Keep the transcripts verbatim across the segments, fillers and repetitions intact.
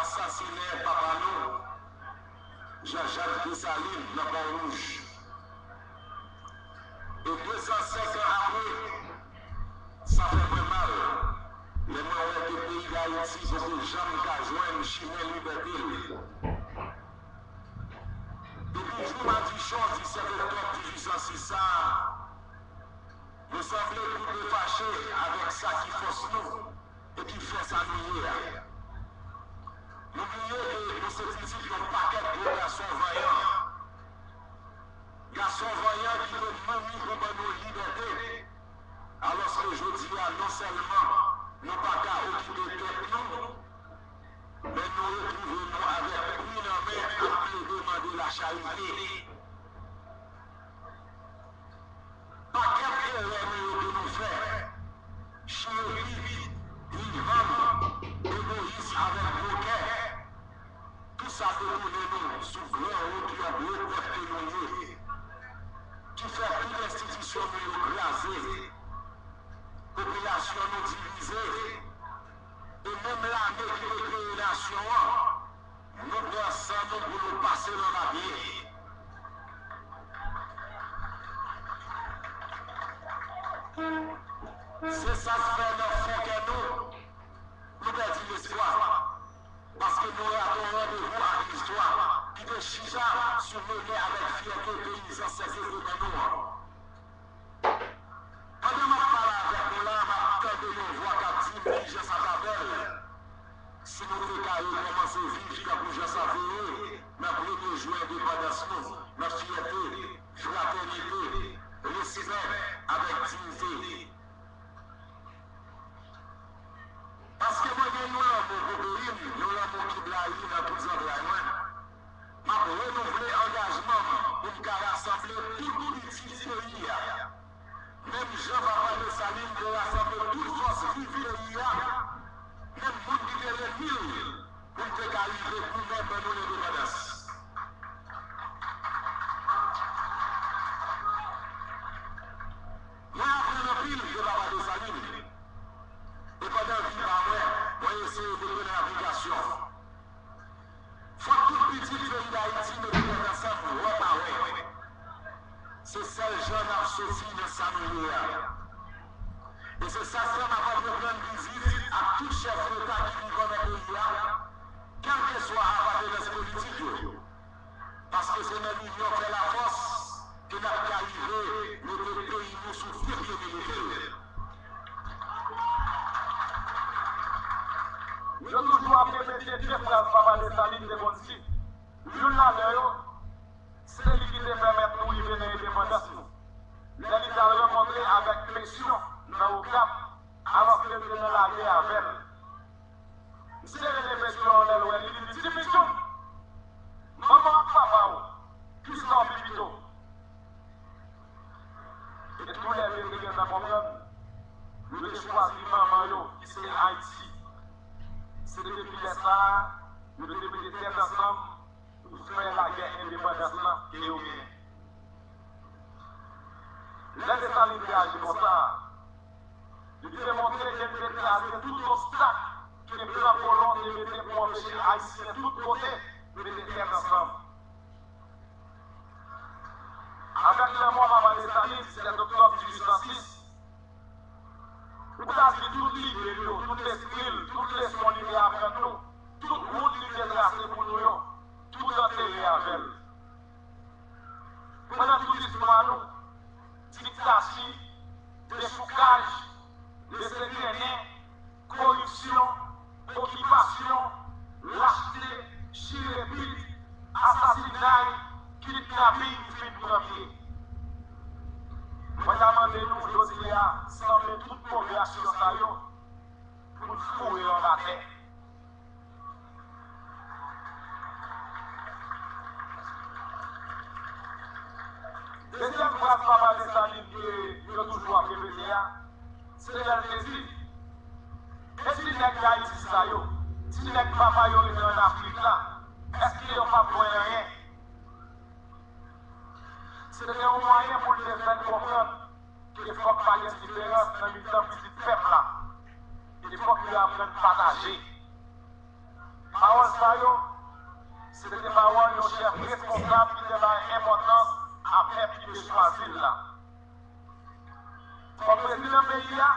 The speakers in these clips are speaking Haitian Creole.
Asasinen papa nou, Jean Jacques Dessalines, nan Pòwouj. E de san sèt an apre, sa fè mwen mal lè mwen wè ke peyi Dayiti poko janm ka jwenn chimen libète l. Depi jou madichon disèt oktòb dizuit san sis sa a, nou sanble tou de fache avèk sa ki fòs nou e ki fè sa nou ye a. Nou bliye ke nou se pitit yon pakèt gwo gason vanyan. Gason vanyan ki te mouri pou ban nou libète. Alòske jodi a, non sèlman nou pa ka okipe tèt nou, men nou retwouve nou avèk pri nan men ap plede mande lacharite. Pakèt erè nou yo ke nou fè, chire pit, viv mal, egoyis avèk gwo kè, tou sa te tounen nou sou gran wout yon gwo pèp ke nou ye, ki fè tout enstitisyon nou yo kraze, popilasyon nou divize, e menm lame ki te kreye nasyon an, nou pran san nou pou nou pase nan papye. Se sa k fè nan fon kè nou, nou pèdi lespwa. Paske nou rate yon randevou ak listwa ki te chita sou mennen avèk fyète peyi zansèt yo te ban nou an. Pandan m ap pale avèk nou la, m ap tande yon vwa k ap di m kijan sa ta bèl si nou te ka rekòmanse viv tankou jan sa te ye nan premye jou endepandans nou, nan fyète, fratènite, respè avèk diyite. Paske mwen gen yon lanmou pou peyi m, yon lanmou ki blayi nan tout zantray mwen. M ap renouvle angajman m pou m ka rasanble tout pitit peyi a. Menm jan papa Desalin te rasanble tout fòs viv peyi a, menm moun ki te lènmi l, pou n te ka rive goumen ban nou lendepandans. Mwen aprann anpil de papa Desalin, e pandan vi pa mwen, mwen eseye mete l an aplikasyon. Fòk tout pitit peyi Dayiti mete tèt ansanm, wè pa wè. Se sèl jan n ap soti nan sa nou ye a. E se sa k fè m ap antreprann vizit ak tout chèf deta ki vivan nan peyi a, kèlkeswa apartenans politik yo. Paske se nan linyon fè lafòs ke n ap ka rive mete peyi nou sou de pye militè. Yo toujou ap repete de fraz papa Desalin te konn di. Youn ladan yo, se li ki te pèmèt nou rive nan endepandans nou, lè li t al rankontre avèk Petion nan Okap, alòske l te nan lagè avè l. Misye rele Petion lè l wè li, li di, "Ti pichoun, manman w ak papa w, kisa w pi pito?" E toulède te gentan konprann, yo te chwazi manman yo, ki se Ayiti. Se depi lè sa a, yo te mete tèt ansanm pou fè lagè endepandans lan ke yo genyen. Lè Desalin te aji konsa, li te montre ke li te kraze tout obstak ke blan kolon te mete pou anpeche Ayisyen tout kote mete tèt ansanm. Avèk lanmò papa Desalin, disèt oktòb dizuit san sis, ou ta di tout lide l yo, tout lespri l, tout leson li te aprann nou, tout wout li te trase pou nou yo, tout antere avè l. Pandan tout istwa nou, diktati, dechoukaj, lese trennen, koripsyon, okipasyon, lachte, chire pit, asasinay, kidnaping vin pran pye. Mwen ta mande nou jodi a sanble tout move aksyon sa yo pou n foure yo anba tè. Dezyèm fraz papa Desalin ke yo toujou ap repete a, se lè l te di, "E ti nèg Dayiti sa yo, ti nèg papa yo rete ann Afrik la, èske yo p ap jwenn anyen?" Se te yon mwayen pou l te fè n konprann ke fòk pa gen diferans nan mitan pitit pèp la, e fòk yo aprann pataje. Pawòl Sa yo, se te pawòl yon chèf responsab ki te bay enpòtans a pèp ki te chwazi l la. Kòm prezidan peyi a,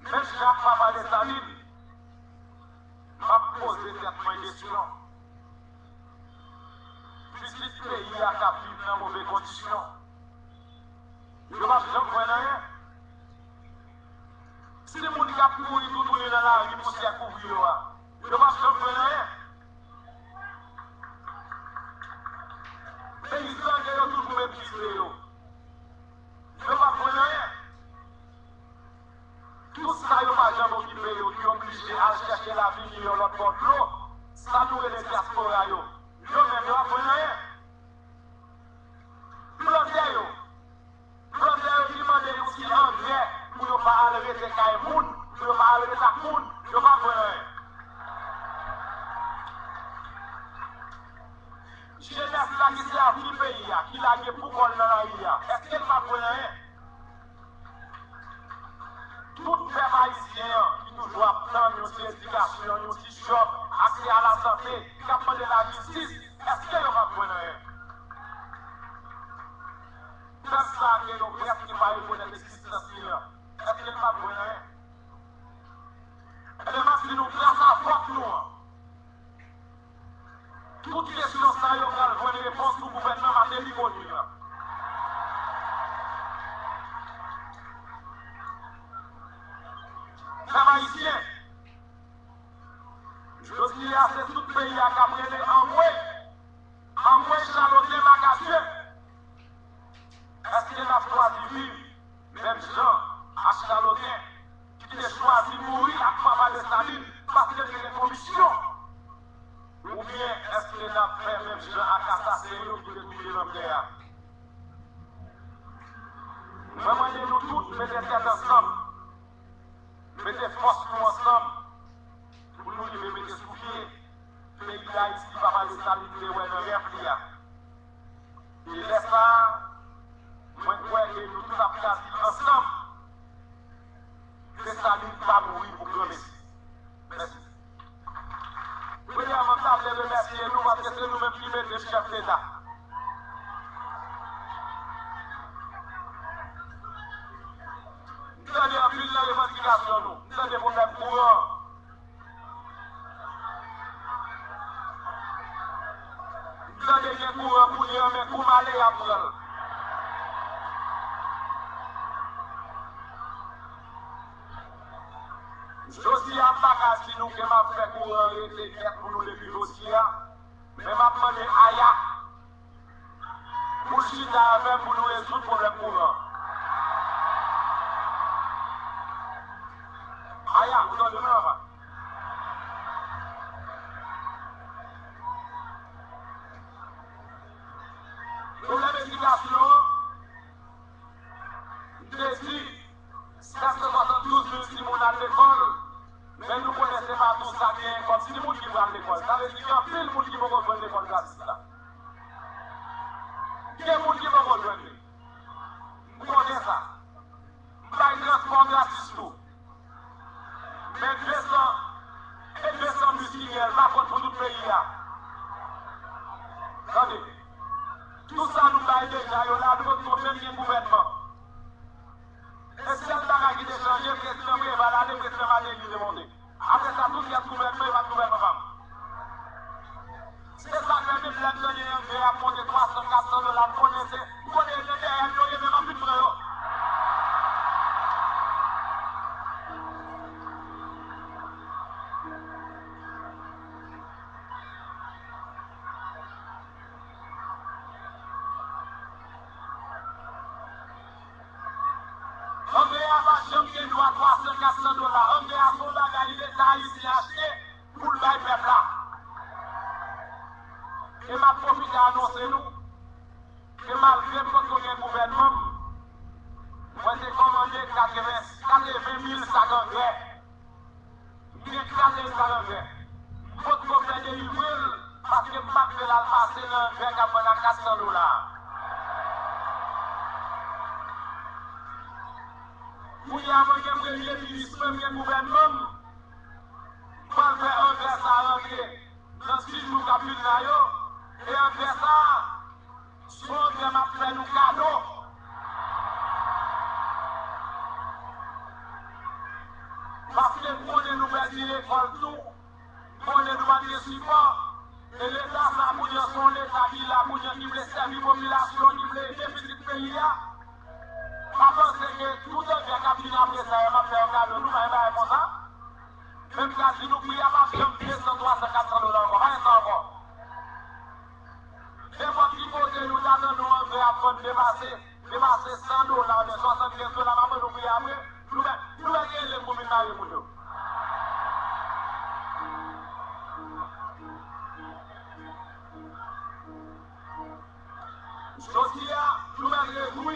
menm jan ak papa Desalin, m ap poze tèt mwen kesyon. Pitit peyi a k ap viv nan move kondisyon, yo p ap janm jwenn anyen. Timoun k ap mouri toutouni nan lari pousyè kouvri yo a, yo p ap janm jwenn anyen. Peyizan ke yo toujou meprize yo, yo p ap jwenn anyen. Tout sa yo pa janm okipe yo, ki oblije al chèche lavi miyò lòt bò dlo, sa nou rele dyaspora yo, yo menm yo ap jwenn anyen. Plantè yo, plantè yo ki mande yon ti angrè pou yo pa al rete kay moun, pou yo pa al rete ak moun, yo p ap jwenn anyen. Jenès la ki sèvi peyi a, ki lage poukò l nan lari a, èske l p ap jwenn anyen? Tout pèp ayisyen an ki toujou ap tann yon ti edikasyon, yon ti djòb, aksè a lasante, k ap mande lajistis, èske yo p ap jwenn anyen? Pèp sa a ke nou prèske pa rekonèt egzistans li an, èske l p ap jwenn anyen? Ebyen, m ap di nou, gras a vòt nou an, tout kesyon sa yo pral jwenn repons sou gouvènman Martelly Conille an. Pèp ayisyen, jodi a se tout peyi a k ap rele anmwe, anmwe Chaloten Makadye. Èske n ap chwazi viv menm jan ak Chaloten ki te chwazi mouri ak papa Desalin paske l te gen konviksyon? Oubyen èske n ap fè menm jan ak asasen yo ki te twouve nan tè a? Mwen mande nou tout mete tèt ansanm, mete fòs nou ansanm pou nou rive mete sou pye peyi Dayiti papa Desalin te wè nan rèv li a. E lè sa a, mwen kwè ke nou tout ap ka di ansanm, Desalin pa mouri pou granmesi. Mèsi. Premyèman, m ta vle remèsye nou paske se nou menm ki mete chèf leta. M tande anpil nan revandikasyon nou. M tande pwoblèm kouran. M tande gen kouran kounye a, men kou m ale, y ap pran l. Jodi a, m pa ka di nou ke m ap fè kouran rete nèt pou nou depi jodi a, men m ap mande Aya pou l chita avè m pou nou rezoud pwoblèm kouran. Aya, ou tande m nan, papa? Pwoblèm edikasyon an, m te di, sèt san swasanndouz mil timoun al lekòl, men nou konnen se pa tou sa ki gen kòm timoun ki pral lekòl. Sa vle di gen anpil moun ki poko jwenn lekòl gratis la. Gen moun ki poko jwenn li. M konnen sa. M bay transpò gratis tou. Men de san, e de san bis ki gen, l pa kont pou tout peyi a. Tande, tout sa nou bay deja yo la, nou poko menm gen gouvènman. E sèl bagay ki te chanje, prezidan Preval ale, prezidan Martelly te monte. Apre sa, tout rès gouvènman yo pa t gouvènman pa m. Se sa k fè menm lè m tande angrè ap monte twa san, kat san dola, m konnen se, m konnen e nan dèyè m yo ye, men m ap vin pran yo. Angrè a pa janm gen dwa twa san, kat san dola. Angrè a se yon bagay Leta ayisyen achte pou l bay pèp la. E m ap pwofite anonse nou ke malgre m potko gen gouvènman m, mwen te kòmande katreven, katreven mil sak angrè. M gen katreven sak angrè. M potko fè delivre l paske m pa t vle l al pase nan angrè k ap vann a kat san dola a. Kounye a, mwen gen premye minis mwen, m gen gouvènman m, m pral fè angrè sa a rantre. konnen nou pa t gen sipò. E Leta sa a kounye a se yon Leta ki la kounye a ki vle sèvi popilasyon, ki vle ede pitit peyi a. Pa panse ke tout envè k ap vin apre sa yo m ap fè yo kado, nou pa gen bagay konsa. Menm ka di nou pri a p ap janm de san, twa san, kat san dola ankò, pa gen sa ankò. Nenpòt ki kote nou ta tande yon angrè ap vann depase, depase san dola oubyen swasannkenz dola, m ap mande w pri a apre, nou mèt, nou mèt rele pou vin mare moun yo. Jodi a, nou mèt rejwi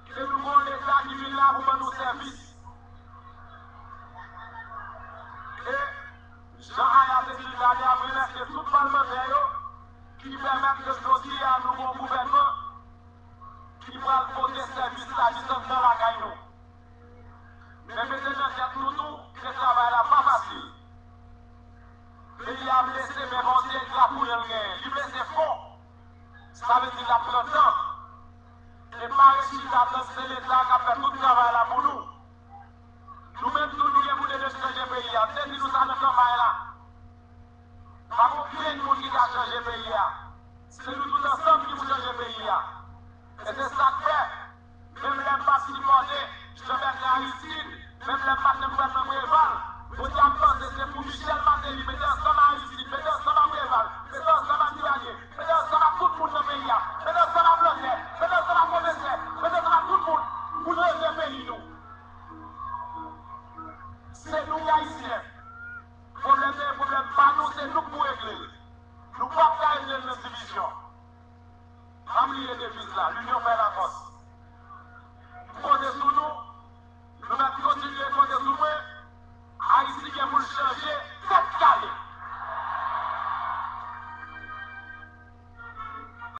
ke nou gen yon Leta ki vin la pou ban nou sèvis. E jan Aya te di l talè a, m remèsye tout palmantè yo ki pèmèt ke jodi a nou gen yon gouvènman ki pral pote sèvis la jis anndan lakay nou. Men mete nan tèt nou tou ke travay la pa fasil. Peyi a blese, men pa yon ti egra pou l genyen. Li blese fon. Sa vle di l ap pran tan. E pa ret chita tann se Leta k ap fè tout travay la pou nou. Nou menm tou, nou gen pou nou chanje peyi a. M te di nou sa nan kanpay la. Pa gen okenn moun ki ka chanje peyi a. Se nou tout ansanm ki pou chanje peyi a. E se sa k fè, menm lè m pa t sipòte Jean Bertrand Aristide, menm lè m pa t nan gouvènman Préval, Bondye ap panse se pou Michel Martelly, mete ansanm ak Aristide, mete ansanm ak Préval, mete ansanm ak Duvalier, mete ansanm ak tout moun nan peyi a, mete ansanm ak Blanchet, mete ansanm ak pwofesè, mete ansanm ak tout moun pou nou leve peyi nou. Se nou k Ayisyen. Pwoblèm nan e pwoblèm pa nou, se nou k pou regle l. Nou p ap ka regle l nan divizyon. Pa bliye deviz la, l'union fait la